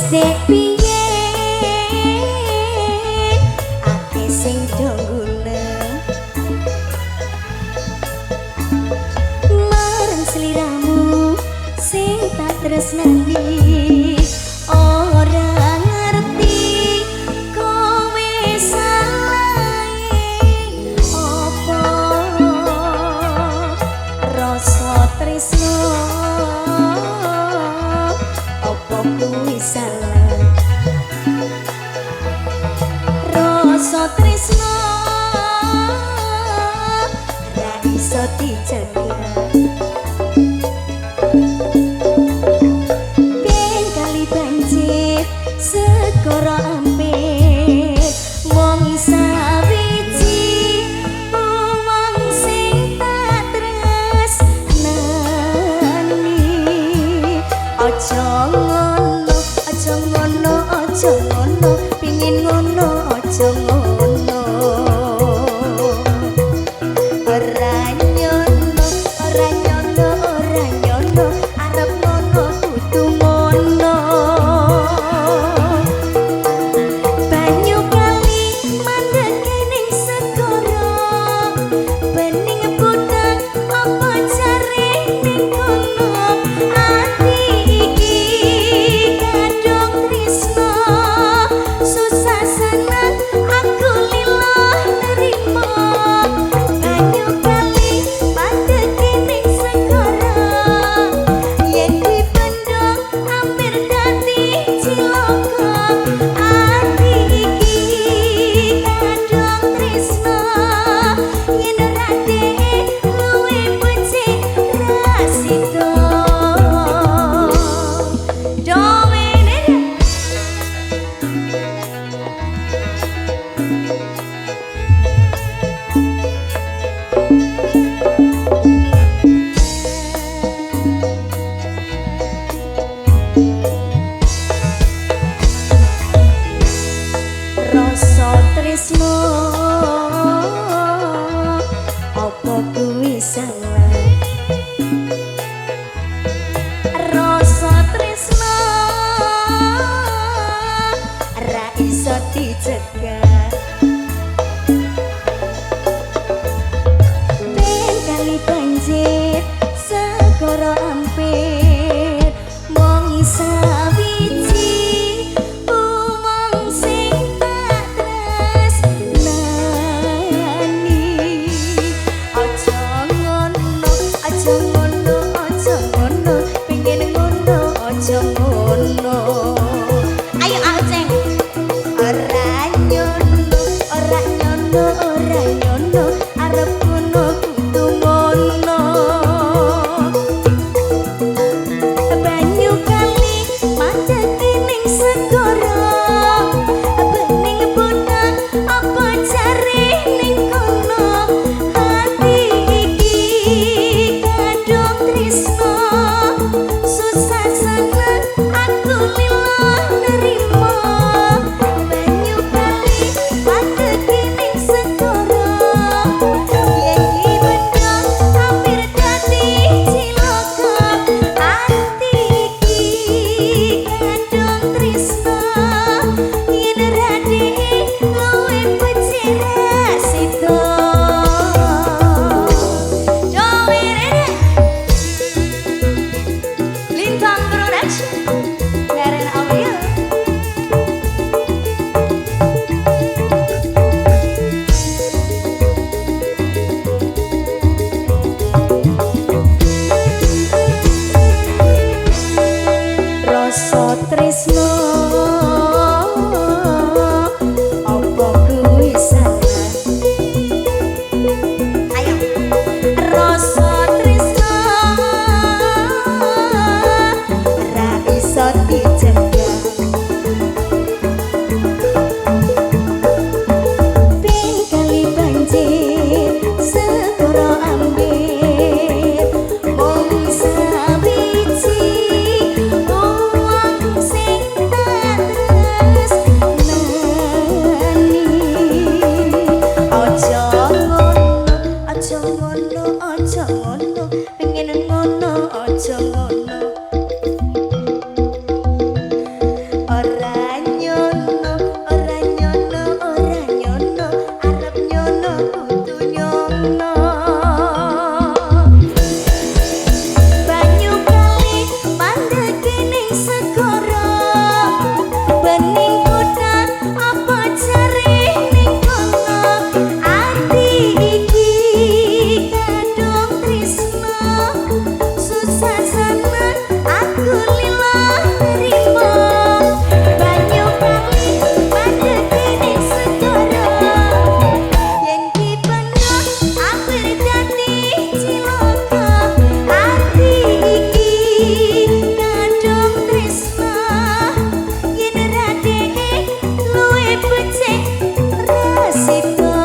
Dhisik piye akeh sing do guna marang sliramu sing tak tresnani ora ngerti kowe salahe opo rasa tresno opo kuwi salah rasa tresno ra iso dicegah ben kali banjir segara ampir mung sawiji wong sing tak tresnani. Aja ngono, aja ngono, aja ngono, pingin ngono, aja ngono. Ora nyono, ora nyono, ora nyono, arep ngono kudu ngono. Banyu kali mandeke ning segara, bening puteng apa jare ning kono. Ati iki kadung tresno, susah seneng aku lila nerima. Banyu kali mandeke ning segara, yen dipendhung hampir dadi cilaka. Ati iki kadung tresno, yen ora dhek luwih becik ra sida. Domene rasa tresno apa kuwi salah rasa tresno ra iso dicegah ben kali banjir segara ampir mung sawiji wong sing tak tresnani. Aja ngono, aja ngono, aja ngono, pingin ngono, aja ngono. Ayo Aceng. Ora nyono, ora nyono, ora nyono, arep ngono kudu ngono. Banyu kali mandeke ning segara, bening puteng apa jare ning kono. Ati iki kadung tresno, susah seneng aku lila nerima. Banyu kali mandeke ning segara, yen dipendhung hampir dadi cilaka. Ati iki kadung tresno, Bening botak apa jare ning kono? Ati iki kadung tresno, susah seneng aku lila trimo. Banyu kali mandeg ning segara, yen dipendhet akhir dadi cilaka. Ati iki kadung tresno, yen ra dheke luwih becik ra sida.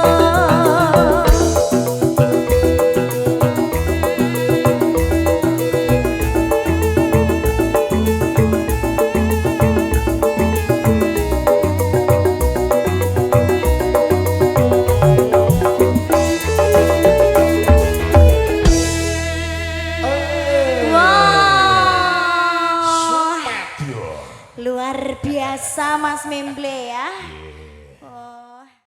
Wah, Sumadyo. Luar biasa, Mas Memble, ya.